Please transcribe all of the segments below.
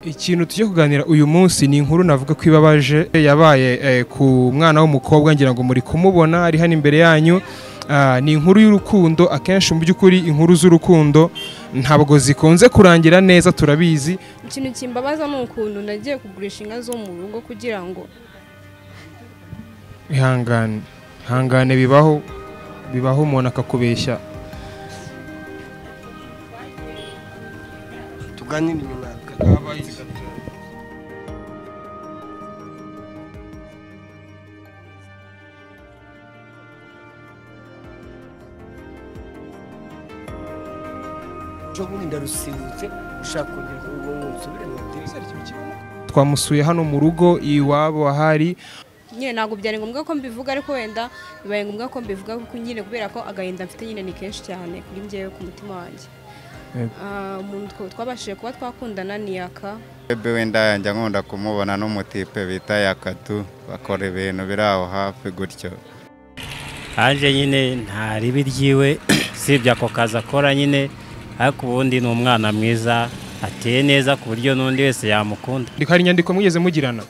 Ikintu tujye kuganira uyu munsi ni inkuru navuga ko ibabaje yabaye ku mwana w'umukobwa, ngira ngo muri kumubona ari hano imbere yanyu. Ni inkuru y'urukundo. Akenshi mu by'ukuri inkuru z'urukundo ntabwo zikunze kurangira neza, turabizi. Ikintu kimbabaza ni ukuntu nagiye kugurisha inka zo mu rugo kugira ngo ihangane ihangane, bibaho bibaho umuntu akakubeshya. Tuganire inyuma. Twamusuye hano mu rugo iwabo ahari. Nyine ntabwo byari ngombwa ko mbivuga, ariko wenda bibaye ngombwa ko mbivuga kuko nyine kubera ko agahinda mfite nyine ni kenshi cyane kuri njyewe ku mutima wanjye. Umuntu twabashije kuba twakundana ni Yaka. Bebe wenda njya nkunda kumubona n'umutipe bita Yakatu, bakora ibintu biri aho hafi gutyo. Aje nyine nta ribi ryiwe sibye ako kazi akora nyine, ariko ubundi ni umwana mwiza, ateye neza ku buryo n'undi wese yamukunda. Hari inyandiko mwigeze mugirana?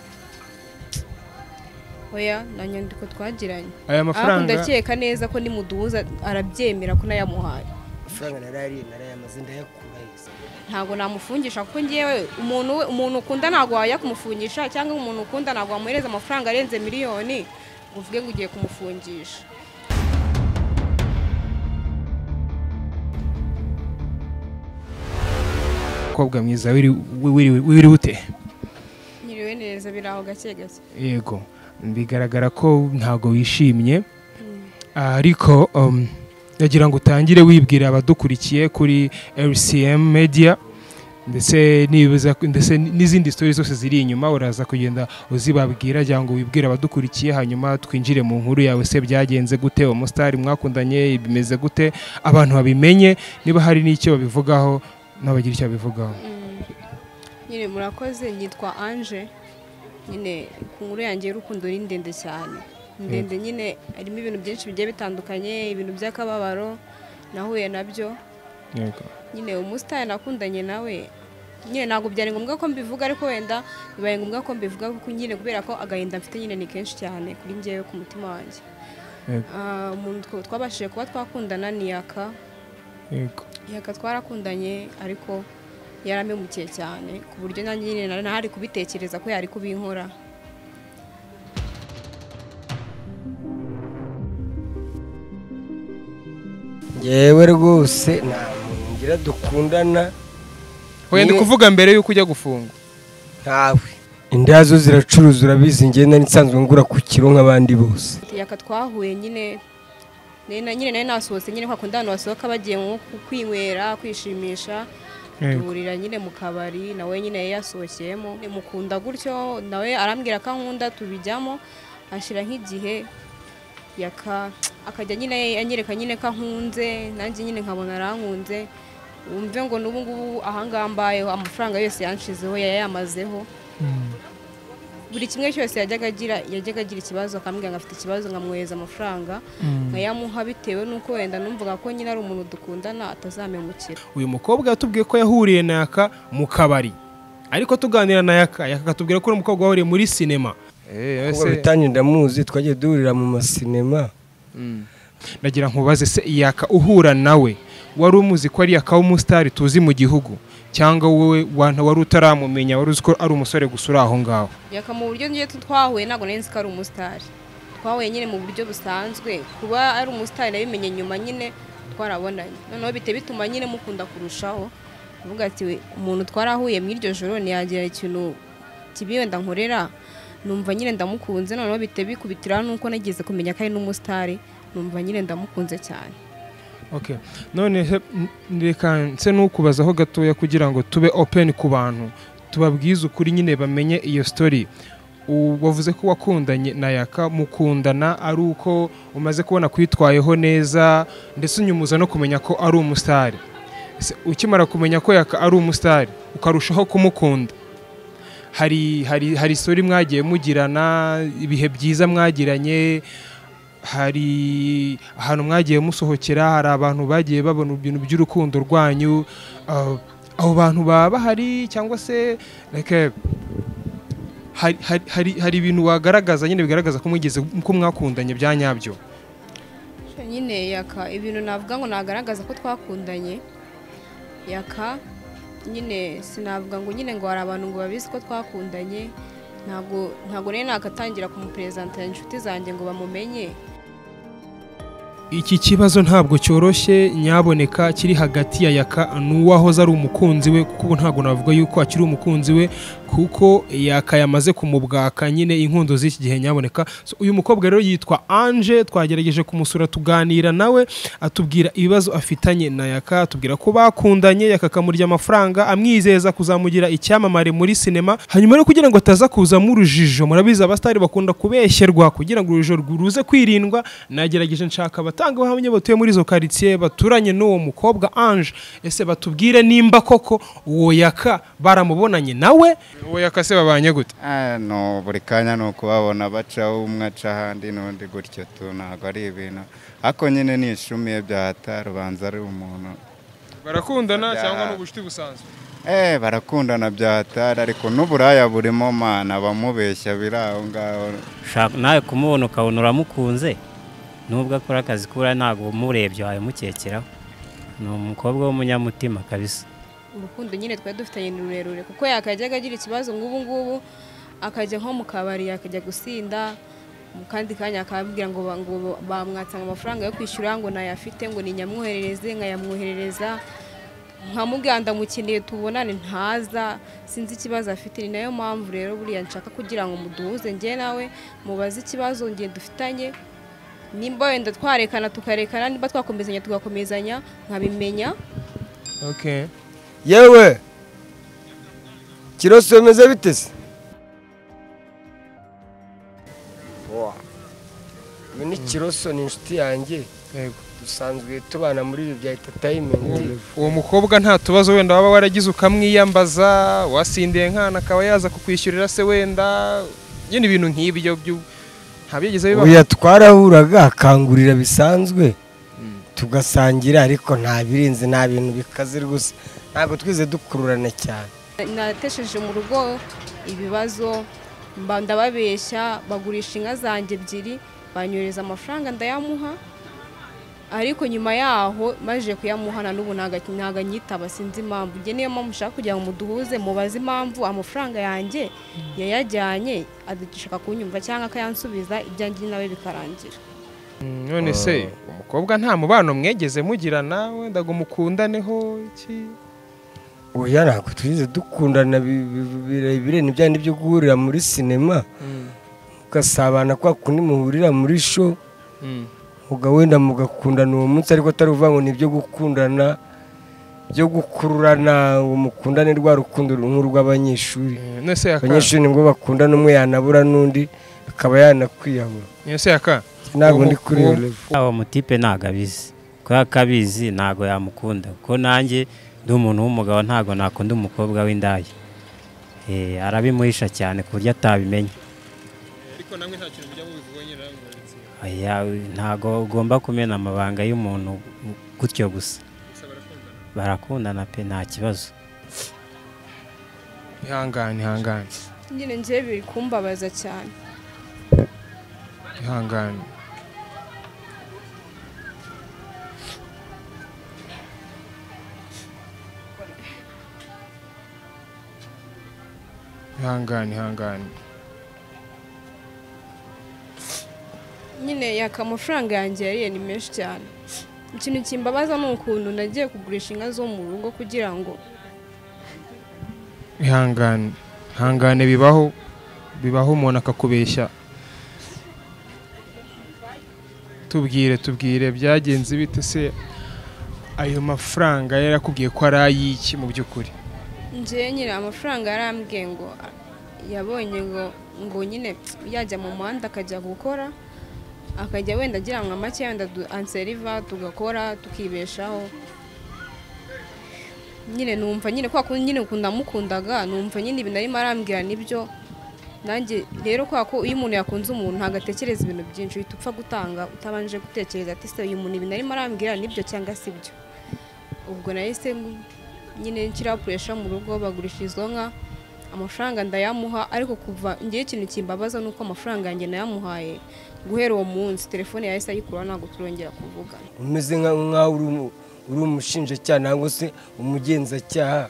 Oya, nta nyandiko twagiranye. Aya mafaranga ndakeka neza ko nimuduhuza arabyemera ko nayamuhaye. Amafaranga narariye narayamaze ndayakura yese. Ntabwo namufungisha kuko ngewe umuntu ukunda ntabwo wajya kumufungisha, cyangwa umuntu ukunda ntabwo wamuhereza amafaranga arenze miliyoni ngo uvuge ngo ugiye kumufungisha. Mukobwa mwiza wiri ute? Nyiriwe neza, biraho gake gake. Yego, bigaragara ko ntago wishimye, ariko ndagira ngo utangire wibwira abadukurikiye kuri LCM Media, ndetse n'izindi stories zose ziri inyuma uraza kugenda uzibabwira, cyangwa ngo wibwire abadukurikiye, hanyuma twinjire mu nkuru yawe. Se byagenze gute? Umustar mwakundanye bimeze gute? Abantu babimenye, niba hari n'icyo babivugaho nabagira icyo babivugaho. Nyine murakoze, nitwa Ange. Nyine ku nkuru yanjye y'urukundo ni ndende cyane, ndende nyine harimo ibintu byinshi bigiye bitandukanye, ibintu by'akababaro nahuye nabyo. Yego. Nyine umustar nakundanye nawe nyine ntabwo byari ngombwa ko mbivuga, ariko wenda bibaye ngombwa ko mbivuga kuko nyine kubera ko agahinda mfite nyine ni kenshi cyane kuri njyewe ku mutima wanjye. Umuntu twabashije kuba twakundana ni Yaka. Yego. Yaka twarakundanye, ariko yaramemukiye cyane ku buryo nanjye nyine nari kubitekereza ko yari kubinkora. Yewe rwose nta muntu ngira dukundana. Oya, ndi kuvuga mbere yuko ujya gufungwa. Ntawe. Indazo ziracuruza urabizi, ngenda nsanzwe ngura ku kiro nk'abandi bose. Yaka twahuye nyine nyine nari nasohotse nyine kwa kundi abantu basohoka bagiye nko kwinywera kwishimisha, duhurira nyine mu kabari, nawe nyine yasohokeyemo mukunda gutyo, nawe arambwira ko ankunda tubijyamo, ashira nk'igihe Yaka akajya nyine anyereka nyine ko ankunze, nanjye nyine nkabona arankunze. Wumve ngo n'ubu ngubu ahangaha mbayeho amafaranga yose yanshizeho yayamazeho. Buri kimwe cyose yajyaga agira ikibazo akambwira ngo afite ikibazo, nkamwohereza amafaranga nkayamuha bitewe n'uko wenda numvaga ko nyine ari umuntu dukundana atazamemukira. Uyu mukobwa yatubwiye ko yahuriye na Yaka mu kabari, ariko tuganira na Yaka, Yaka akatubwira ko uri umukobwa wahuriye muri sinema. Kuko bitanye ndamuzi, twagiye duhurira mu masinema. Ndagira nkubaze se, Yaka uhura nawe wari umuzi ko ari Yaka w'umustar tuzi mu gihugu, cyangwa wowe wari utaramumenya, wari uzi ko ari umusore gusa uri aho ngaho? Yaka mu buryo ngiye twahuye ntabwo nari nzi ko ari umustar, twahuye nyine mu buryo busanzwe. Kuba ari umustar nabimenye nyuma nyine twarabonanye, noneho bite bituma nyine mukunda kurushaho. Uvuga ati umuntu twarahuye mu iryo joro ntiyagira ikintu kibi wenda nkorera, numva nyine ndamukunze. Noneho bite bikubitira nuko nageze kumenya ko ari n'umustar, numva nyine ndamukunze cyane. Okay. None reka nse nukubazaho gatoya kugira ngo tube open ku bantu, tubabwize ukuri nyine bamenye iyo story. Wavuze ko wakundanye na Yaka, mukundana ari uko umaze kubona kwitwayeho neza, ndetse unyumuza no kumenya ko ari umustar. Ukimara kumenya ko Yaka ari umustar ukarushaho kumukunda, hari story mwagiye mugirana, ibihe byiza mwagiranye, hari ahantu mwagiye musohokera, hari abantu bagiye babona ibintu by'urukundo rwanyu, Abo bantu baba bahari cyangwa se like hari ibintu wagaragaza nyine bigaragaza ko mwigeze ko mwakundanye bya nyabyo? Nyine Yaka ibintu navuga ngo nagaragaza ko twakundanye, Yaka nyine sinavuga ngo nyine ngo hari abantu ngo babizi ko twakundanye, ntago rero nakatangira kumupresenta inshuti zanjye ngo bamumenye. Iki kibazo ntabwo cyoroshye nyaboneka, kiri hagati ya Yaka n'uwahoze ari umukunzi we, kuko ntabwo navuga yuko akiri umukunzi we kuko Yaka yamaze kumubwaka nyine inkundo z'iki gihe nyaboneka. So, uyu mukobwa rero yitwa Ange, twagerageje kumusura tuganira nawe atubwira ibibazo afitanye na Yaka, atubwira ko bakundanye, Yaka akamurya amafaranga amwizeza kuzamugira icyamamare muri sinema. Hanyuma rero kugira ngo ataza kuzamo urujijo, murabizi abastari bakunda kubeshyerwa, kugira ngo urujijo ruze kwirindwa, nagerageje nshaka abatangabuhamya batuye muri izo quartier baturanye n'uwo mukobwa Ange, ese batubwire nimba koko uwo Yaka baramubonanye nawe. Uwo Yaka se babanye gute? No buri kanya no kubabona baca umwe aca ahandi n'undi gutyo tu, ntabwo ari ibintu ariko nyine nishumiye bya rubanza ari umuntu. Barakundana cyangwa n'ubucuti busanzwe? Barakundana bya hatari, ariko n'uburaya burimo mana bamubeshya biri aho ngaho. Nawe kumubona ukabona uramukunze nubwo akora akazi kura ntabwo umurebye wayimukekeraho, ni umukobwa w'umunyamutima kabisa. Urukundo nyine twari dufitanye ni rurerure, kuko yakajyaga agira ikibazo ngubu ngubu akajya nko mu kabari akajya gusinda, mu kandi kanya akabwira ngo bamwatsanga amafaranga yo kwishyura ngo nayafite ngo ninyamwoherereze, nkayamwoherereza nkamubwira ndamukeneye tubonane, ntaza, sinzi ikibazo afite. Ni nayo mpamvu rero buriya nshaka kugira ngo muduhuze njye nawe mubaze ikibazo njye dufitanye, nimba wenda twarekana tukarekana, nimba twakomezanya tugakomezanya nkabimenya. Okay. Yewe Kiroso bimeze bite se? Uyu ni Kiroso, ni inshuti yanjye. Yego. Dusanzwe tubana muri ibi bya entertainment. Uwo mukobwa nta tubazo wenda waba waragize ukamwiyambaza, wasindiye nkana akaba yaza kukwishyurira se wenda, nyine ibintu nk'ibyo ntabyigeze bibaho? Oya, twarahuraga akangurira bisanzwe tugasangira, ariko nta birenze, nta bintu bikaze rwose, ntabwo twize dukururana cyane. Natesheje mu rugo ibibazo, ndababeshya, bagurisha inka zanjye ebyiri, banyohereza amafaranga ndayamuha, ariko nyuma yaho maje kuyamuha na n'ubu ntago anyitaba, sinzi impamvu. Njye niyo mpamvu nshaka kugira ngo muduhuze mubaze impamvu amafaranga yanjye yayajyanye, adashaka kunyumva cyangwa akayansubiza, ibyanjye nawe bikarangira. None se umukobwa nta mubano mwegeze mugirana wenda ngo mukundaneho iki? Oya, ntabwo twize dukundana birebire, ni byandi byo guhurira muri sinema ugasabana kwa kundi muhurira muri show, wenda mugakundana uwo munsi, ariko atari uvuga ngo ni ibyo gukundana byo gukururana ngo mukundane rwa rukundo nk'urw'abanyeshuri. Abanyeshuri nibwo bakundana, umwe yanabura n'undi akaba yanakwiyahura. None Yaka ntabwo ndi kuri iyo level. Abo mutipe ntago abizi, kubera ko abizi ntago yamukunda, kuko nanjye ndi umuntu w'umugabo ntago nakunda umukobwa w'indaya. Arabimuhisha cyane ku buryo atabimenya. Ariko namwe nta kintu mujya mubivuga nyine namwe? Oya, ntago ugomba kumena amabanga y'umuntu gutyo gusa. Barakundana pe, nta kibazo. Ihangane, ihangane. Nyine njye biri kumbabaza cyane. Ihangane. Ihangane, ihangane. Nyine Yaka amafaranga yanjye yariye ni menshi cyane. Ikintu kimbabaza ni ukuntu nagiye kugurisha inka zo mu rugo kugira ngo. Ihangane, ihangane, bibaho, bibaho umuntu akakubeshya. Tubwire byagenze bite se? Ayo mafaranga yarakubwiye ko ari ayiki mu by'ukuri? Njye nyine amafaranga yarambwiye ngo yabonye ngo nyine yajya mu muhanda akajya gukora, akajya wenda agira ngo make wenda anseriva tugakora tukibeshaho. Nyine numva nyine kwa kundi nyine ukunda mukundaga, numva nyine ibintu arimo arambwira nibyo. Nanjye rero kwa ko iyo umuntu yakunze umuntu ntabwo atekereza ibintu byinshi, uhita upfa gutanga utabanje gutekereza ati se uyu muntu ibintu arimo arambwira nibyo cyangwa si byo. Ubwo nahise Nyine nshyira puresha mu rugo bagurisha izo nka, amafaranga ndayamuha. Ariko kuva ngiye ikintu kimbabaza nuko amafaranga yanjye nayamuhaye guhera uwo munsi telefone yahise ayikura, ntabwo turongera kuvugana. Umeze nkaho uri umushinjacyaha nangwa se umugenzacyaha.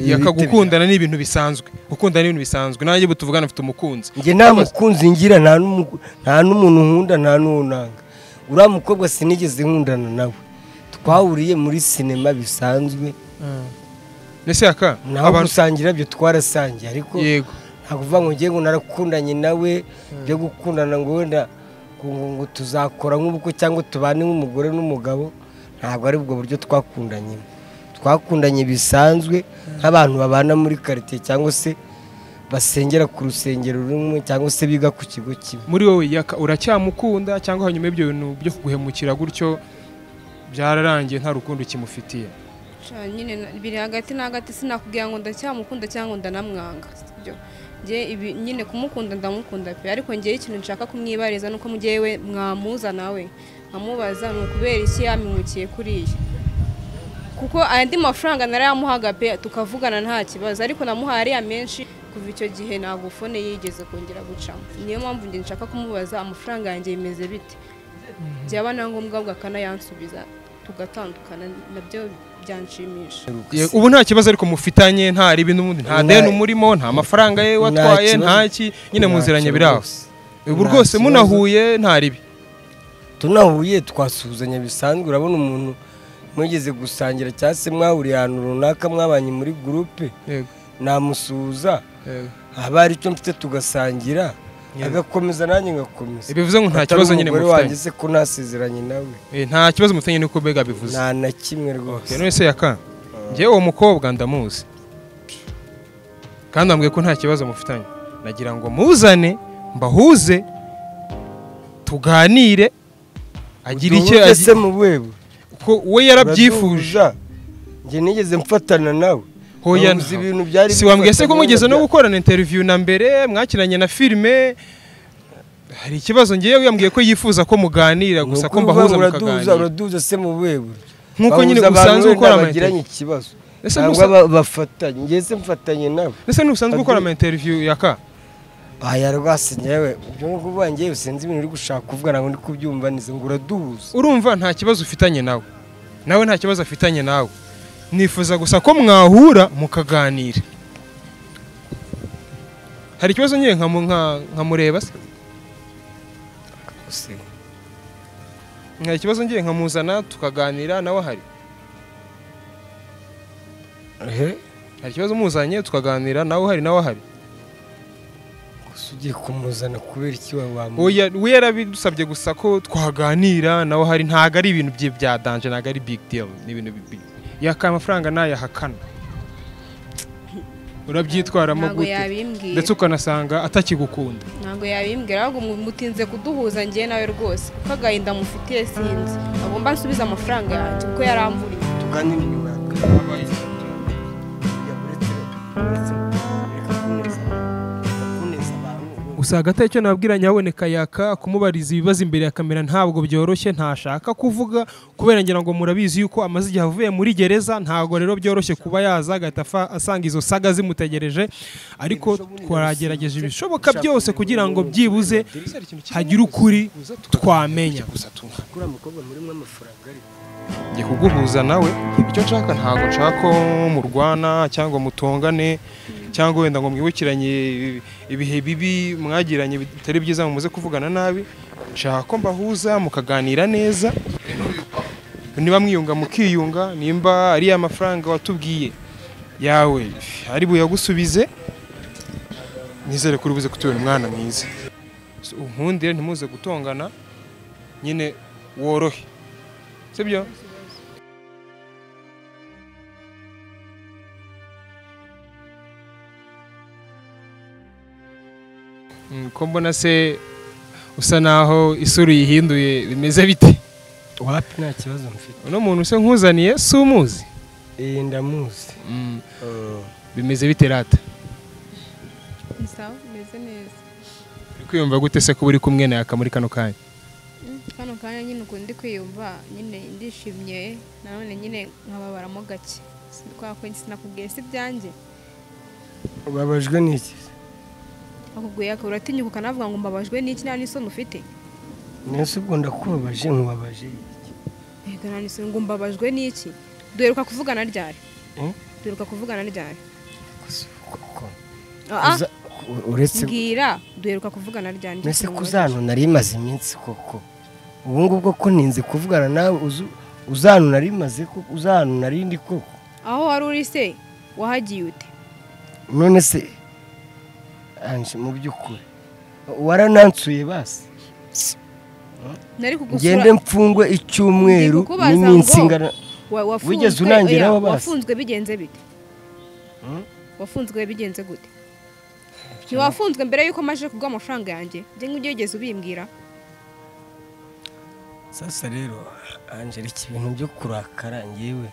Yakagukundana ni ibintu bisanzwe, gukundana ni ibintu bisanzwe. Nanjye butuvugana mfite umukunzi. Nge nta mukunzi ngira, nta n'umuntu nkunda, nta n'unanga. Uriya mukobwa sinigeze nkundana nawe, twahuriye muri sinema bisanzwe. Nese yaka abantu gusangira byo twarasangiye, ariko yego ntabwo uvuga ngo ngiye ngo narakundanye nawe byo gukundana ngo wenda ngo tuzakora nk'ubukwe cyangwa tubane nk'umugore n'umugabo, ntabwo ari ubwo buryo twakundanye. Twakundanye bisanzwe nk'abantu babana muri quartier cyangwa se basengera ku rusengero rumwe cyangwa se biga ku kigo kimwe. Muri wowe yaka uracyamukunda cyangwa hanyuma ibyo bintu byo kuguhemukira gutyo byararangiye nta rukundo kimufitiye? Nyine biri hagati na hagati, sinakubwira ngo ndacyamukunda cyangwa ndanamwanga. Sibyo, nge ibi nyine kumukunda ndamukunda pe, ariko ngiye ikintu nshaka kumwibariza nuko mugiyewe mwamuza nawe nkamubaza ni ukubera iki yamimukiye kuriya, kuko andi mafaranga narayamuhaga pe tukavugana nta kibazo, ariko namuhaye ariya menshi. Kuva icyo gihe ntabwo fone yigeze kongera gucamo. Niyo mpamvu nge nshaka kumubaza amafaranga yanjye bimeze bite, byaba na ngombwa akanayansubiza tugatandukana, nabyo byanshimisha. Ubu nta kibazo ariko mufitanye, nta ribi n'ubundi, nta deni umurimo, nta mafaranga ye watwaye, nta ki nyine muziranye biraho. Ubu rwose munahuye nta ribi. Tunahuye twasuhuzanya bisanzwe. Urabona umuntu mwigeze gusangira cyangwa se mwahuriye ahantu runaka mwabanye muri groupe, namusuhuza haba hari icyo mfite tugasangira, agakomeza nanjye ngakomeza. Bivuze ngo nta kibazo nyine mufitanye. Wanjye se ko nasezeranye nawe. Nta kibazo mufitanye niko bega bivuze. Nta na kimwe rwose. None se yaka ngewe uwo mukobwa ndamuzi kandi ambwiye ko nta kibazo mufitanye, nagira ngo muzane mbahuze tuganire, agira icyo ese mu bwebo ko we yarabyifuje. Nge nigeze mfatana nawe. Hoya ibintu byari si wambwiye se ko mugeze no gukorana interview na mbere mwakinanye na filime, hari ikibazo ngiye yambwiye ko yifuza ko muganira gusa ko mbahuza mukaganira. Uraduza se mu bwebo nkuko nyine usanzwe ukora bagiranye ikibazo cyangwa bafatanye, ngiye se mfatanye nawe. Ese nusanzwe ukora ama interview yaka? Aya rwose nyewe ibyo nguvuga ngiye usenze ibintu uri gushaka kuvuga ntabwo ndi kubyumva nize ngo uraduza. Urumva nta kibazo ufitanye nawe, nawe nta kibazo afitanye nawe, nifuza gusa ko mwahura mukaganira. Hari ikibazo ngiye nkamureba se? Nta kibazo ngiye nkamuzana tukaganira nawe ahari? Hari ikibazo muzanye tukaganira nawe uhari nawe ahari? Gusa ugiye kumuzana kubera iki wawe? Oya, we yarabidusabye gusa ko twaganira nawe ahari, ntago ari ibintu bye bya danger, ntago ari big deal, ni ibintu big. Yaka amafaranga nayahakana urabyitwaramo gute? Ndetse ukanasanga atakigukunda. Ntabwo yabimbwira, ahubwo mutinze kuduhuza ngiye nawe rwose, kuko agahinda mufitiye sinzi. Agomba nsubiza amafaranga yanjye kuko yaramvuriye. Tuganire inyuma. Gusa hagati icyo nabwira nyaboneka yaka kumubariza ibibazo imbere ya kamera ntabwo byoroshye, ntashaka kuvuga kubera ngira ngo murabizi yuko amaze igihe avuye muri gereza, ntabwo rero byoroshye kuba yaza agahita asanga izo saga zimutegereje, ariko twaragerageje ibishoboka byose kugira ngo byibuze hagire ukuri twamenya. Ngiye kuguhuza nawe, icyo nshaka ntabwo nshaka ko murwana cyangwa mutongane cyangwa wenda ngo mwibukiranye ibihe bibi mwagiranye bitari byiza muze kuvugana nabi, nshaka ko mbahuza mukaganira neza, niba mwiyunga mukiyunga, nimba ari amafaranga watubwiye yawe ari buyagusubize, nizere kuri buze kutubera umwana mwiza. Unkundire ntimuze gutongana nyine worohe, sibyo? Ko mbona se usa naho isura yihinduye bimeze bite? Wapi, nta kibazo mfite. Uno muntu se nkuzaniye si umuzi? Ndamuzi. Bimeze bite rata? Ni sawa, bimeze neza. Uri kwiyumva gute se kuba uri kumwe na Yaka muri kano kanya? Kano kanya nyine uko ndi kwiyumva nyine ndishimye, nanone nyine nkababaramo gake. Sinakubwiye si ibyanjye. Ubabajwe n'iki? Akubwiye uratinyuka ukanavuga ngo mbabajwe n'iki nta n'isoni ufite. Nese ubwo ndakubabaje nkubabaje iki? Ega nta n'isoni ngo mbabajwe n'iki? Duheruka kuvugana ryari? Duheruka kuvugana ryari? Uretse mbwira duheruka kuvugana ryari? Nese kuzano nari maze iminsi koko. Ubu ngubwo ko ninze kuvugana nawe uzano nari maze ko uzano nari ndi koko. Aho wari uri se wahagiye ute? None se Ange mu by'ukuri waranansuye basi. Nari kugusura ngende mfungwe icyumweru n'iminsi ingana. Wigeze unangeraho basi? Wafunzwe bigenze bite? Wafunzwe bigenze gute? Ntiwafunzwe mbere yuko maje kuguha amafaranga yanjye? Njye nk'ujye ubimbwira. Sasa rero Angelique ibintu byo kurakara ngewe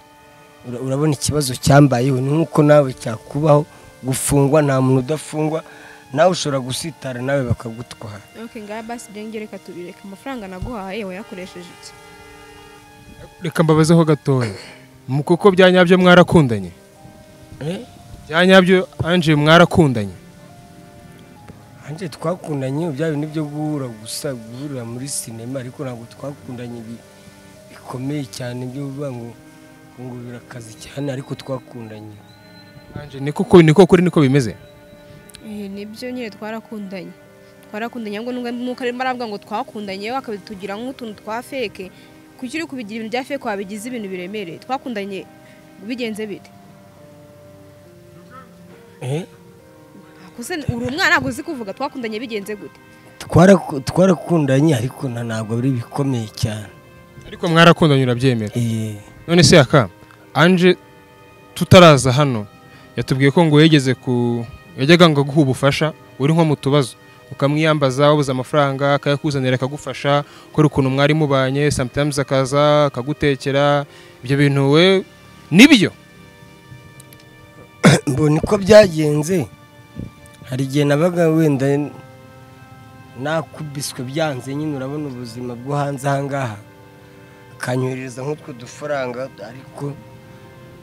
urabona ikibazo cyambayeho ni nkuko nawe cyakubaho gufungwa nta muntu udafungwa nawe ushobora gusitara nawe bakagutwara. Okay ngaha basi byo reka tubireke amafaranga naguhaye wayakoresheje iki? Reka mbabazeho gatoya. Mu kuko byanyabyo mwarakundanye? Byanyabyo Ange mwarakundanye? Ange twakundanye bya bintu byo guhura gusa guhurira muri sinema ariko ntabwo twakundanye bikomeye cyane byo uvuga ngo birakaze cyane ariko twakundanye. Ange niko kuri niko bimeze? Nibyo nyine twarakundanye. Twarakundanye ngo nuko arimo aravuga ngo twakundanye akabitugira nk'utuntu twa fake. Kuki uri kubigira ibintu bya fake wabigize ibintu biremereye? Twakundanye bigenze bite? Kuse uri umwana ntabwo uzi kuvuga twakundanye bigenze gute? Twarakundanye ariko ntabwo biri bikomeye cyane. Ariko mwarakundanye urabyemera? None se aka Ange tutaraza hano yatubwiye ko ngo yegeze ku yajyaga ngo guha ubufasha uri nko mu tubazo ukamwiyambaza wabuze amafaranga akayakuzanira akagufasha kora ukuntu mwari mubanye sometimes akaza akagutekera ibyo bintu we nibyo? Mbona uko byagenze hari igihe nabaga wenda nakubiswe byanze nyine urabona ubuzima bwo hanze aha ngaha akanyohereza nk'utwo dufaranga ariko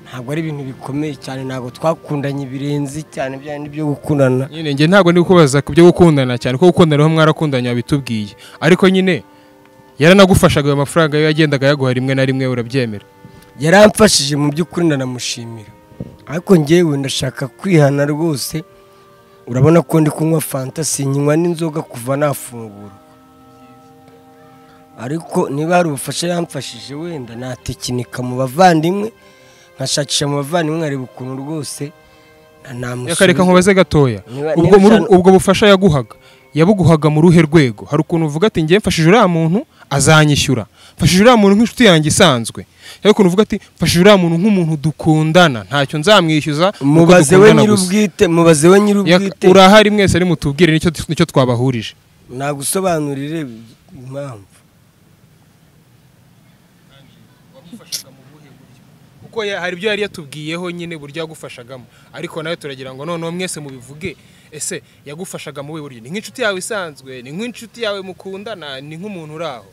ntabwo ari ibintu bikomeye cyane ntabwo twakundanye birenze cyane bya byo gukundana. Nyine nge ntabwo ndi kubaza ku byo gukundana cyane ko gukundana ho mwarakundanye wabitubwiye ariko nyine yaranagufashaga ayo mafaranga yo yagendaga yaguha rimwe na rimwe urabyemera? Yaramfashije mu by'ukuri ndanamushimira ariko ngewe ndashaka kwihana rwose. Urabona ko ndi kunywa fanta sinywa n'inzoga kuva nafungura ariko niba hari ubufasha yamfashije wenda natekinika mu bavandimwe nkashakisha mu bavandimwe nkareba ukuntu rwose namusubiza. Reka nkubaze gatoya ubwo bufasha yaguhaga yabuguhaga mu ruhe rwego? Hari ukuntu uvuga ati ngiye mfashije uriya muntu azanyishyura, mfashije uriya muntu nk'inshuti yanjye isanzwe, ariko ukuntu uvuga ati mfashije uriya muntu nk'umuntu dukundana ntacyo nzamwishyuza. Mubaze we nyir'ubwite, mubaze we nyir'ubwite. Urahari mwese ari mutubwire nicyo twabahurije. Nagusobanurire impamvu. Kuko hari ibyo yari yatubwiyeho nyine buryo yagufashagamo ariko nawe turagira ngo noneho mwese mubivuge. Ese yagufashaga mu buryo ni nk'inshuti yawe isanzwe, ni nk'inshuti yawe mukundana, ni nk'umuntu uraho?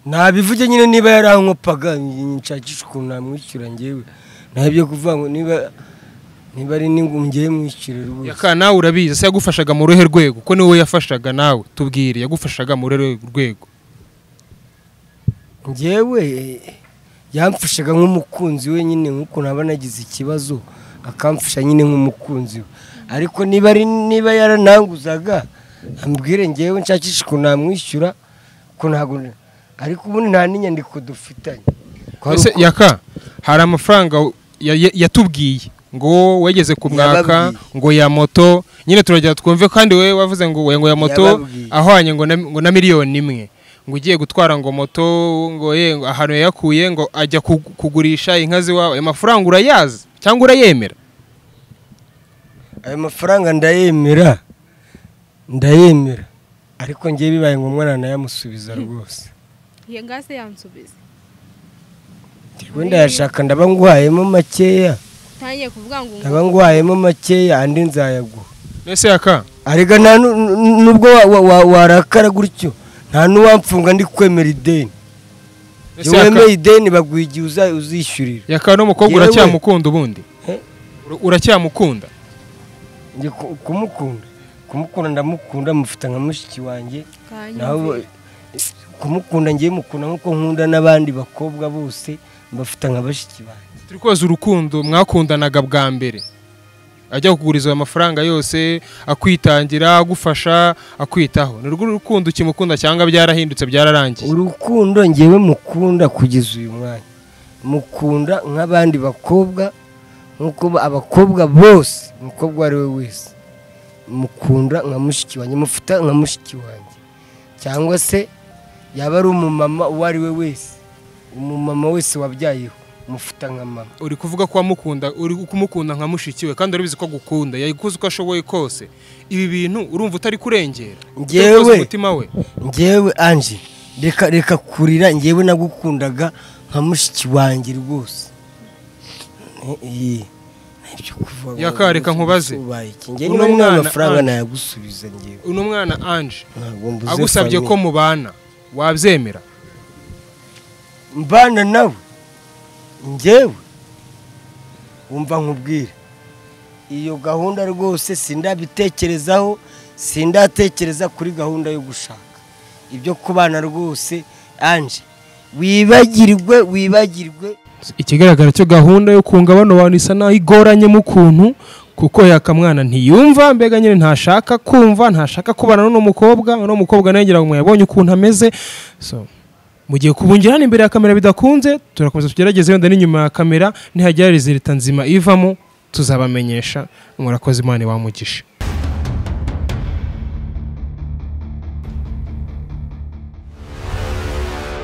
Nabivuge nyine niba yarankopaga nshakisha ukuntu namwishyura ngewe ntabyo kuvuga ngo niba ari n'ingungiye mwishyure rwose. Yaka nawe urabizi ese yagufashaga mu ruhe rwego? Ko niwe yafashaga nawe tubwire yagufashaga mu ruhe rwego? Ngewe yamfashaga nk'umukunzi we nyine nkuko naba nagize ikibazo akamfasha nyine nk'umukunzi we ariko niba yarananguzaga ambwire ngewe nshakisha ukuntu namwishyura ko ntabwo ariko ubundi nta n'inyandiko dufitanye. Ese yaka hari amafaranga yatubwiye ngo wegeze ku mwaka ngo ya moto nyine turagira twumve kandi we wavuze ngo ya moto ahwanye ngo na miliyoni 1 ngo ugiye gutwara ngo moto ngo ye ahantu yakuye ngo ajya kugurisha inka ziwawe, ayo mafaranga urayazi cyangwa urayemera? Ayo mafaranga ndayemera ariko ngiye bibaye ngombwa nanayamusubiza rwose. Ye ngase yansubiza. Wenda yashaka ndaba nguhayemo makeya. Tangiye kuvuga ngo ndaba nguhayemo makeya andi nzayaguha. Nese yaka arega nta nubwo warakara gutyo nta nuwamfunga ndi kwemera ideni. Wemeye ideni baguha igihe uzishyurira. Yaka no mukobwa uracyamukunda ubundi? Uracyamukunda? Nge kumukunda ndamukunda, mufite nka mushiki wanjye. Naho kumukunda ngiye mukunda nkuko nkunda n'abandi bakobwa bose, mbafite nka bashiki banjye. Turi koza urukundo mwakundanaga bwa mbere, ajya kuguriza amafaranga yose, akwitangira, agufasha, akwitaho, ni rwo urukundo ukimukunda cyangwa byarahindutse byararangiye? Urukundo ngewe mukunda kugeza uyu mwanya, mukunda nk'abandi bakobwa, nkuko abakobwa bose, umukobwa ari we wese mukunda nka mushiki wanjye, mufata nka mushiki wanjye, cyangwa se yaba ari umumama uwo ari we wese, umumama wese wabyayeho mufata nka mama. Uri kuvuga ko wamukunda, uri kumukunda nka mushiki we, kandi urabizi ko agukunda, yayikuze uko ashoboye kose. Ibi bintu urumva utari kurengera ngewe umutima we? Ngewe Ange, reka kurira, ngewe nagukundaga nka mushiki wanjye rwose. Yaka reka nkubaze, uno mwana amafaranga nayagusubiza ngewe. Uno mwana Ange agusabye ko mubana, wabyemera? Mbana nawe ngewe wumva nkubwire, iyo gahunda rwose sindabitekerezaho, sindatekereza kuri gahunda yo gushaka. Ibyo kubana rwose Ange wibagirwe. Ikigaragara cyo gahunda yo kunga bano bantu isa naho igoranye mu kuntu, kuko yakamwana ntiyumva, mbega nyine ntashaka kumva, ntashaka kubana n'uno mukobwa, uno mukobwa nawe ngira ngo yabonye ukuntu ameze. So mugiye kubungira hano imbere ya kamera bidakunze, turakomeza tugerageze wenda n'inyuma ya kamera, nihagira resulta nzima ivamo tuzabamenyesha. Murakoze, Imana ibamugishe.